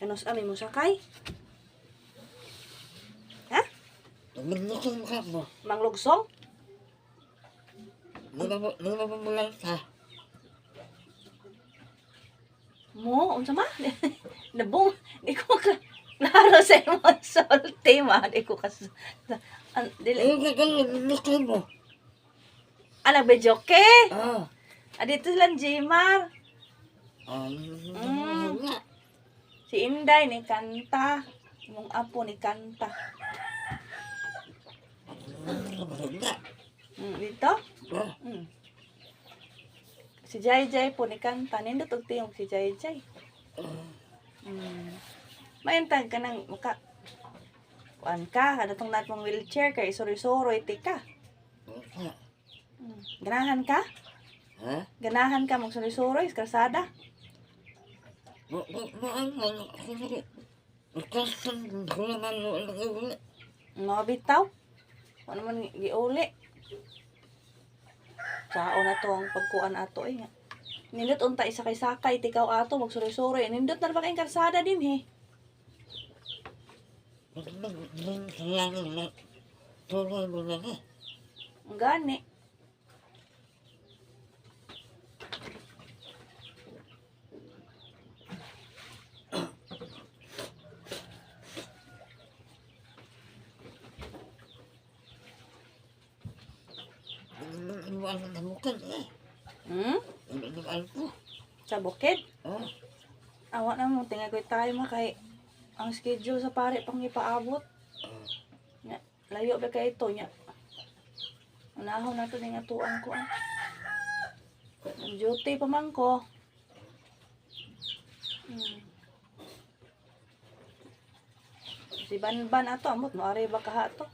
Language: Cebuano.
Kanus ami mo sakay? Ha? Maglukong ka mo. Manglugsong? Lima mo lang sa. Mo, unsa ma? Nabong, di ko ka klaro sa imong sulti ma, di ko ka an, dili. Ayun ka ganun, maglukong mo. Ah, nagbejoke. Ah. Ah, dito lang Jmar. Ah, Mm. Si Inday ni kanta. Imong apo ni kanta. Dito? Ah. Si Jai Jai po ni kanta. Nindot og tiyong si Jai Jai. Mayantag ka nang maka kuan ka, kada tong lahat mong wheelchair kay isuri-suroy ti ka. Ganahan ka? Ha? Ganahan ka magsuroy-suroy sa kalsada? Mga bitaw. Wala man giuli. Sao na to ang pagkuan ato eh nga. Nindot unta isa kay sakay tikaw ato magsuroy-suroy. Nindot na ba kayong kalsada din eh. Ang gani. Hmm? Sa bukid? Awa na mo, tingay ko'y tayo makay ang schedule sa pare pang ipaabot. Nya, layo ba kay ito nya. Unahon na to ning atuan ko ah. Ang duty pa man ko. Si Banban ato amot mo ari ba kaha to?